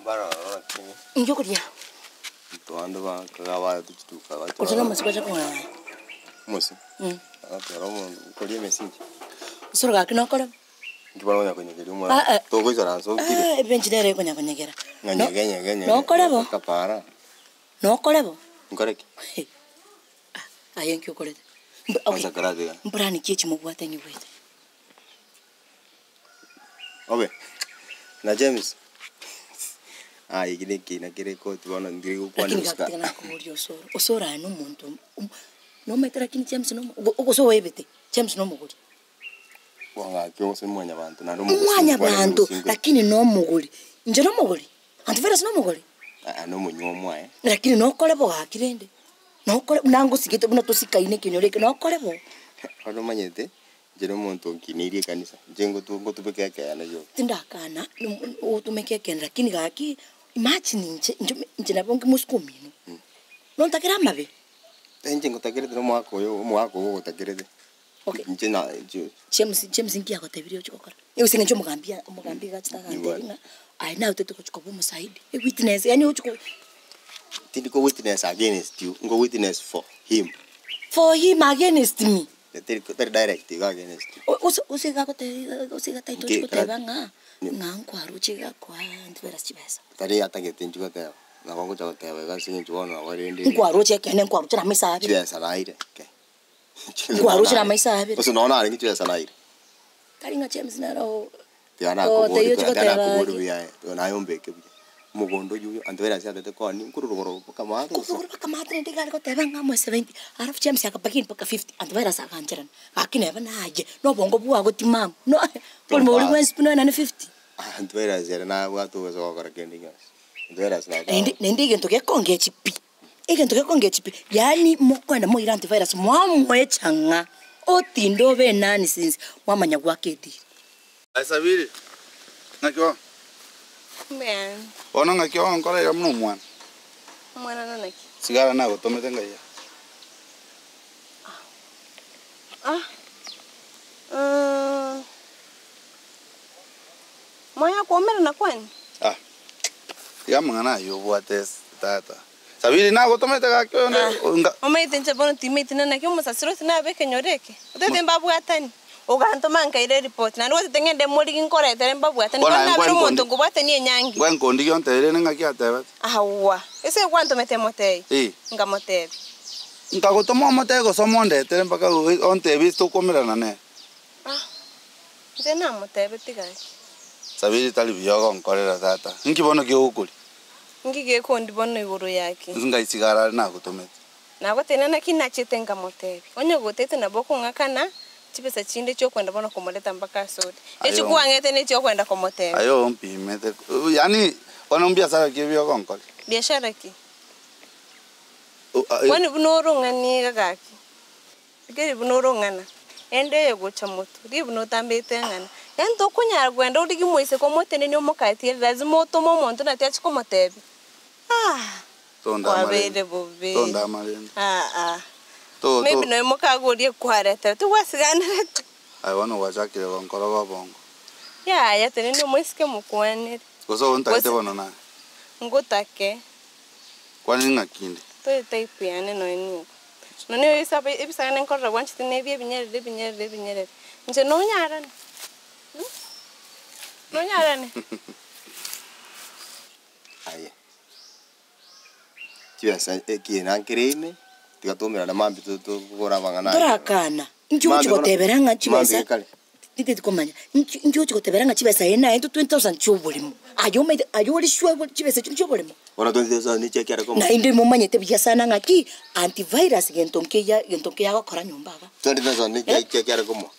Mbaroro lakini Inki okoria? Abanto bakaga baetwe chituka bacha Gose nomosiko oche kong'aa? Omosi? Agatwara omonto okoria emesi inche. Osoro gaki nokore bo? Inki bono okonya konyegeria omwana? Ah, eh. Togoisaransa okire. Ah, ebenchi nere ekonya konyegera. Ng'a nyege nyege nyege. Nokore bo? Kapara. Nokore bo? Nkore ki? Ah, aye nki okorete? Mb- okay. Kwanza karatiga. Mpurani ki echi mobwate nyigwete? Obe na James aye eki nekina kere koti bono ndiri gokwana Lakini gosika. gaki tiga nakoboria osoro, osoro aye nomonto omo nomanyete lakini James nomo go gose oebete, James nomogori. Bono gaki gose mwanyabanto naende omogusii Mwanyabanto nkwane lakini nomogori, inche nomogori? Antivirus nomogori? Aa nomonywa omwaye. Lakini nokore bo gaki rende, nokore buna ngosigete buna tosikaine ekenyoro eke nokore bo. Bono omanyete Inche nomonto onkineirie ekanisa, inche ngotu ngotubeka ekeene gioka. Tindakana otumeke ekeene lakini gaki imagine inche inche inche nabo nki mosike omino, nontakere amabe? Inche ngotakerete na omogaka oyo omogaka ogo ogotakerete. Okay. Inche na inche. James James nki agotebirie ochie gokora? Ase eng'encho omogambi omogambi iga achete agantebia ng'a aye naye otagete gochia koba omosaidi, ewitness yaani ochi ko. Tindi ko witness against you, nko witness for him. For him against me. Teri tari direct iga against you. Gose gose iga agotebia gose iga tagete Nki ochi goteba kara- ng'a ng'a nkwaroche iga akoa antivirus chibesa. Tari atagete inche goteba, nabo ngocha goteba iga ase eng'encho bono nabo rende Nkwaroche ekeene nkwaroche na amaiso abere. chibesa naire ke. Nkwaroche na amaiso abere. Gose nonya narenge chibesa naire. Tari ng'a James nere oo. Tiga Otebia nakoboria ochi tiga goteba nakoboria ki? buya aye, tiga naye ombeke buya. Omogondo oyio oyo anto ere ase atete koni nkorwa rogoro mpaka maate gose. Korwa rogoro mpaka maate naende iga are goteba ng'a amoe 70, alafu James akapakia mpaka 50, anto virus agancherana. Gaki neba naye, na obongo bwago timamu, no oborimo boria bwensi pi nonya naende 50. Anto virus ere nabwate obosa gokora kende gionsi. Anto virus nabo. Naende naende egento gekongechi pi, egento gekongechi pi, yaani mokoenda moire antivirus mwamoa echang'a, otinde obe enonsense, mwamanya goaka ediri. Aye Sabiri, ng'aki bono? Mbuya. Bono ng'aki ogonkora iga buna omwana? Omwana na naki? Sigara nagotomete ngaiya. Ah, mm, mwanya koumerana kwani? Ah, tiga amang'ana ayio obwate ase tata. Sabiri nagotomete gaki oyonde nga. Omanyete inche bono timaeti na naki omosasiroti nabe ekenyoro eke, otagete mbabwatani, ogantoma nkaira eripoti, naende gwatete ng'ende morigi nkoretere mbabwatani, Bono bono aye nabere nkwe omonto nkondi nkobwatania enyangi. nkwe nkondi giontebi rende ng'aki atebete. Aua, ase gwantomete motebi, Eh. nkamotebi. Nkagotoma omotebi gose omondetere mpaka ontebi ase tokomerana nere. Ah, inche namotebeti gaki. Sabiri tari buya ogonkorera tata, inki bono kegokoria? Inki gekondi bono igoro yaki? Inse ngaisigara are nagotomete. Nagotebia naki nachete nkamotebia, Onye gotete nabo okong'akana chibesa chinde chi'okwenda bono komoreta mpaka asore. Aye Echi kwang'ete nechi'okwenda komotebia. Aye ompimete, yaani bono mbiasara ki ebi ogonkoria? Biashara ki? Kwani buna orong'ani iga gaki? Rigereria buna orong'ana, ende eye gocha motwe, rigereria buna otambete eng'ana. Yaani tokonyara kogenda origie moiseke omotenenie omokatie, lazima otome omonto naki achie komotebia? Aah! Kwabeire bobe. Tondama rende. Aa. To- Maybe to- nonya mokagoria kwaretera, tigwasiganerete. Aye bono gwachakire gonkoroga obongo. Yaya, tenenia omoiseke mokwanere. Gose ontagete Gose- bono naye. Ngotake. Kwani ng'aki inde? Tori type yane nonya nigo. Nonya ebisaba ebisagane nkorora bwanchete na ebi ebinyerere ebinyerere ebinyerere. Inche nonyarane? Nonyarane? Aye, chibesa ekiina nkere ime, tiga toumerane mambia to- tokore amang'ana ayio. Torakana, inki ogochi Mambia bono- gotebera ng'a mambia chibesa gekare. tinteti komanya, inki inki ogochi gotebera ng'a chibesa eye naye intwe 20,000 chia oboremo, aye omanyete aye ore sure bo chibesa echio chia oboremo? Bono 20,000 nichia ekiara komo. Naende momanyete buya sana ng'aki, antivirus gento nkeya gento nkeya agokora nyomba iga. 20,000 nichia Eh? chia ekiara komo.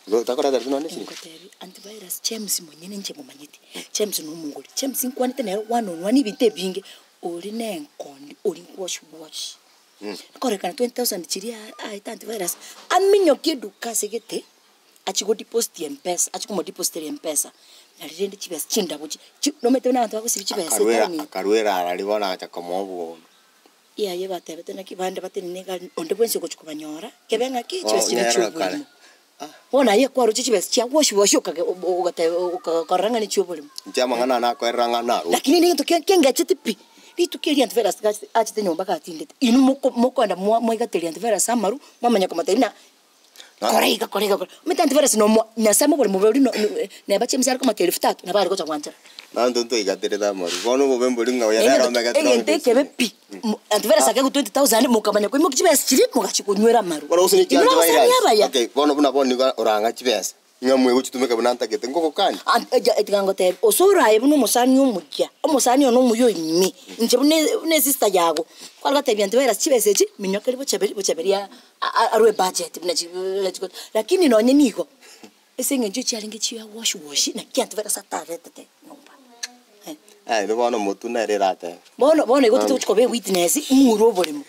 Igo otakoreta riria nonye esiri. Ngotebi, antivirus James monyene inche momanyete, James nomongori, James nkwanete nere one on one ebinto ebinge, oria na enkondi, oria nkwoshi gwoshi. Ekorekana 20,000 chiria aete antivirus, aminyokie eduka ase gete, achie go deposit mpesa, achie komodepositera mpesa, nari rende chibesa chindabu chi chi nomanyete buna abanto bagosibia chibesa Akarwera etaoni eye. akarwera arari bono agacha komoa obogondo. Yaya batebete naki bande batenene iga onde bwensi ogochia kobanyora, kebe ng'aki Oh, chibesa chiria nyerere chia kare. oborimo. Bono aye kwaroche chibesa chia washi washi okage ogateba okarora ng'a nechia oboremo. Inche amang'ana aya nakoerera ng'a narwo. Lakini negento ke kengecheti pi, rituko erio antivirus gachete achete nyomba gatindete, inwe moko mokoenda mwa mwaigateria antivirus amaru, mwamanya komotebia buna kora iga kora iga kora. Omanyete antivirus nomo Nyasaye moboremo boria no no neba chimusi are komotebia elfu tatu nabo are gocha gwanchera. Naintwe ntoigaterete amaru, bono obobe mbori ng'a oyo nere Egento omegete egento ekebe pi, mo antivirus akegwa 20,000 mokamanya koimokia chibesa chiria mogachia konywera amaru. Bono gose ne Inwe nabasani chiantivirus, abaya. okay bono buna bono nigo orang'a chibesa, ng'a mwegochitumeka buna ntagete, ngogokania. An eja tiga ngotebie, ase oraye buna omosani omuya, omosani one omuya oime, inche buna buna esista yago, kware gotebia antivirus chibesa echi, minyokeri bochaberi bochaberi a- a- arwe ebudget buna chi chiko lakini nonye nigo. Ase eng'encho chiarenge chia washi washi naki antivirus ataretete nyomba eh. Aye bono omotwe nere eratebe. Bono bono igo totochi koba ewitness ng'ure oboremo.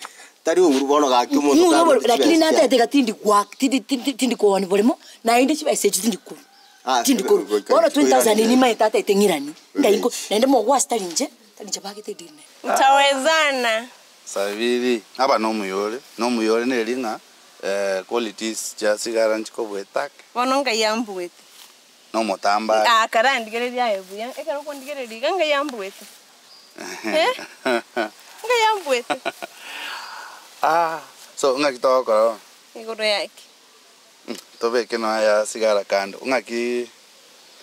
Tari ouru bono gaki omonto Ng'ure tarweti oboremo lakini chibesa chiaye. natete iga tindi goaka tindi tindi tindi kooni boremo naende chibesa echio tindi korwa Ah, tindi korwa. goika Bono 20,000 koirania. nimaete atagete ng'irani ngai nko Goika naende mogwasi tari inche tari inche bagete edini nere. Mtawezana. Sabiri, aba nomuya ore, nomuya ore neri ng'a qualities chia sigara nchikobuetake. Bono ngai ambuete. Nomotambe are. Ah, karandigereria aye buya, ekero okondigereria iga ngai ambuete. Eh? Ngai ambuete. Ah, so ng'aki togokora bono? Igoro yake. Tobeke nonya ya sigara kando, ng'aki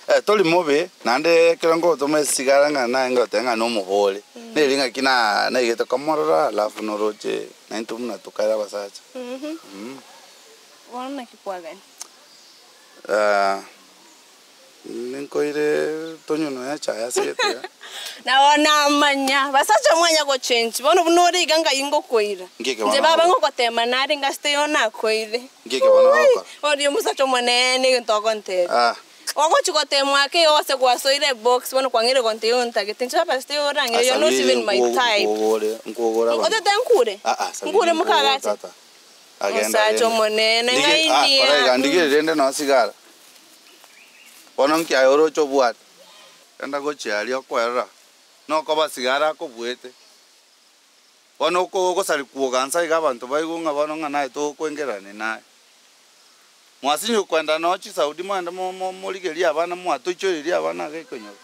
eh tori mobe, naende ekero ngotoma esigara ng'a naye ngoteba ng'a nomobore, neri ng'aki na naigete komorora alafu noroche naintwe buna tokare abasacha. Bono naki kwagania? Ninkoire tonywe nonya echae ase gete iga. Nabo namanya, basacha mwanya gochenchi, bono buna ore iga ngai ngokoira. Ngeke Inche bono baba ogokora. ngogotema nare ngasite igo nakoire. Ngeke bono Oi, ogokora. oria omosacha omonene egento ogontebia. Ah. Ogochi gotemwa ake igo gose gwasoire ebox bono kwang'eire gontebia igo ntagete. Inche baba site igo orang'ire you're not even my type. Nkwogore, nkwogore abanto. Otete nkure? Ah ah, sabiri Nkure nkwogore mokagache? tata. Agenda Omosacha agende. omonene Ndige, ng'ai ah, ndiya. kora iga, ndigere rende nonya sigara. Bono nki aye oroche obwate? Genda gochia aria okoerora, nokoba sigara akobuete. Bono oko ogosari kwogansa iga abanto baigwe ng'a bono ng'a naye tokoengererania naye. Mwasinywe kwenda noo chisaudi mwende mo- mo- morigerie abana mwatoichoreria abana iga ekonyoro,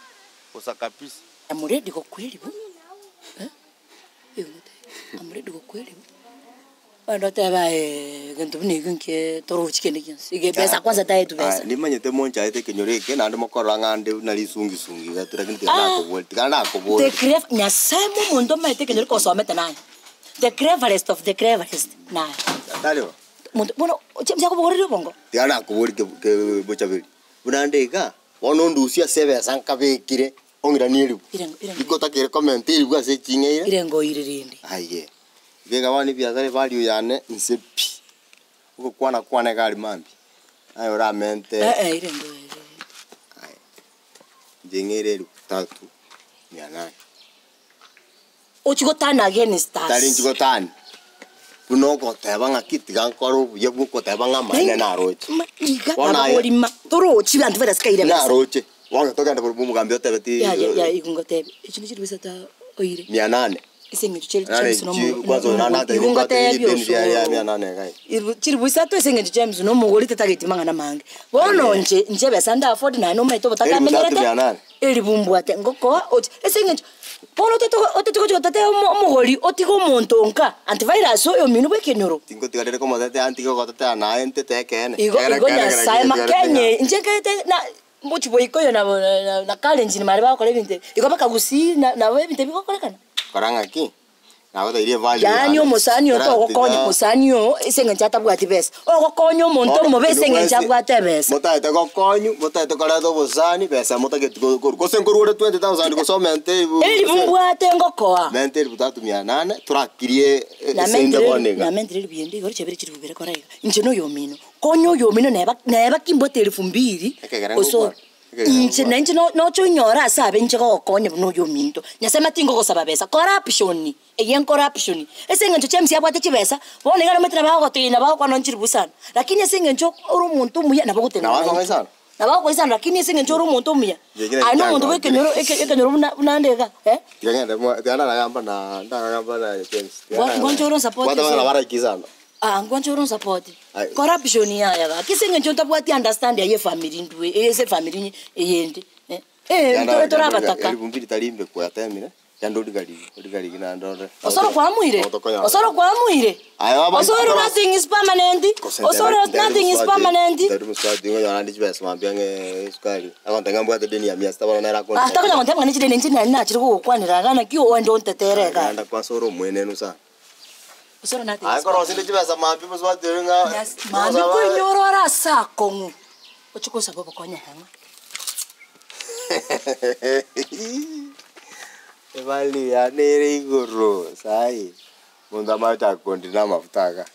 bosa kabisa. Am ready gokweriwa eh, am ready gokweriwa. Ogende otebe aye egento buna ekio nkiee torochi kende gionsi, iga ebesa kwanza taetwe besa. Aya, nimanyete monchaete ekenyoro eke naende mokorora ng'a nde buna risungisungi iga tu lakini tiga Ah. nakobori tiga nakobori. The cleve Nyasaye momonto omanyete ekenyoro kosomete naye, the cleverest of the cleverest naye. Tari bo? Monto bono chiamsi akobogoreria obongo. Tiga nakobori ke ke bochaberi, buna nde igaa, bono ondusie ase ebesa nkabekire, ong'iranie eribu. Irengo irengo Rikotakere komenta eribu ase eching'eire. irengo oire rende. Aye, iga bono ebiasara evalue yane inse pi, ogokwana kwane iga aria mambia, aye oramente. Eh eh irengo oire. Aye, inche ng'eire elfu tatu mia nane. Ochia gotana against us. Tari inchi gotani, buna ogoteba ng'aki tiga nkore obuya bwa okoteba ng'a amaene naroche. Ma iga Bono baba aye- borima torochi abanto bare ase kaire besa. Naroche, bono togende korwa omogambi otebeti Ya ya ya igo ngotebia, echio nichio chibesa ta oire. mia nane. Ase eng'encho chiria Nane James chi nomo kwanza oyo nomo nande igo nkwate ngotebia rideni ria ria mia osoro. nane iga iga. Chiribu isato ase eng'encho James nomogori tatageti mang'ana mange. Bono inche, inche ebesa nda afford naende nomanyete Elifu tatu mia obotaka nane. elifu mbwate ngokoa ochi ase eng'encho bono otete otete gochi gotatea omo omogori otige omonto nka antivirus oyo omino bwa ekenyoro. Tingotiga rende komotetea ntige gogotetea naye ntete ekeene. Igo Ekere igo ekeene kere Nyasaye ma tiga Kenya eye inche nkaete na mochi bwa Gikuyu na na Kalenjin baria bagokora ebinto ebi, igo bakagusia na nabo ebinto ebi bigokorekana. Kora ng'aki, nagotairie evalue Yaani yane. omosani oyo Kera togokonya tiga. mosani oo ase eng'encho atabwati besa, ogokonya omonto Bono omobe ase inwe eng'encho mwensi, abwate ebesa. Motaete gokonywa, motaete koreta obosani, besa motageti ko- korwa. Gose nkorwa ore 20,000 gose omente elifu Elifu mbwate ngokoa. Mente elifu tatu mia nane, torakirie esende Namentire bono iga. namentire elifu ende igoro chiabere chilifu ibere kora iga, inche na oyomino, konya oyomino neba neba ki mbwate elifu mbiri, Ekegera gose ngokwana, ekegera inche ngokwana. nainche no noche onyore ase abe inche gogokonya buna oyominto, Nyasaye mati ngogosaba besa, corruption, eyio encorruption, ase eng'encho James abwate chibesa, bono iga nomanyete nabo agotoina bagokwana nonye chilifu isano, lakini ase eng'encho ore omonto omuya nabo ogotenena Nabo naintwe. akogoisana? Nabo agokoisana lakini ase eng'encho ore omonto omuya, Inche ekero aye na omonto bwa ekiango ekenyoro eke ekenyoro buna buna ande iga eh. Tiga ng'ende mwa tiga ndaragamba na ndaragamba na James. Tiga Ngwa ndaragamba. ngwanche ore onsupport Bwata ase abana baraiki sana. Ah, ngwanche ore onsupport. Corruption yaya gaki ase eng'encho ntabwati understand aye efamiri ndwe ase efamiri eyende eh, eh ntore tore abataka. Elifu mbili tari mbe kwatemire, genda origarigi, origarigi naende ore. Osoro kwamuire? Otokonya- Osoro kwamuire? Aye, baba, Osoro nothing is permanent. Osoro nothing is permanent. Ndari muswati ngonya nandi chibesa mambia ng'e esukari. Agonte ng'a mbwate deni ya mia sita bono nere akondi. Ah, takonya gontebia ng'a nechideni inche nari nachire gogokwanera iga naki oende ontetere iga. Genda kwasora omwenenu sana. Osoro nothing Aye is korosia permanent. inde chibesa mambia muswati oyo ng'a. Mambia koinyora ore ase akong'u, oche gosaba obokonyi ang'e. Evalue yane ere igoro sahi, omonto amache akondina amafuta iga.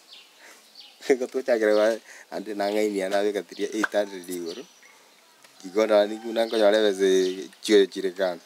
Igo tochakire ba ande nang'ainia nabeka tiria 800 igoro, igo nonye buna nkonyora ebesa chioyo chire kando.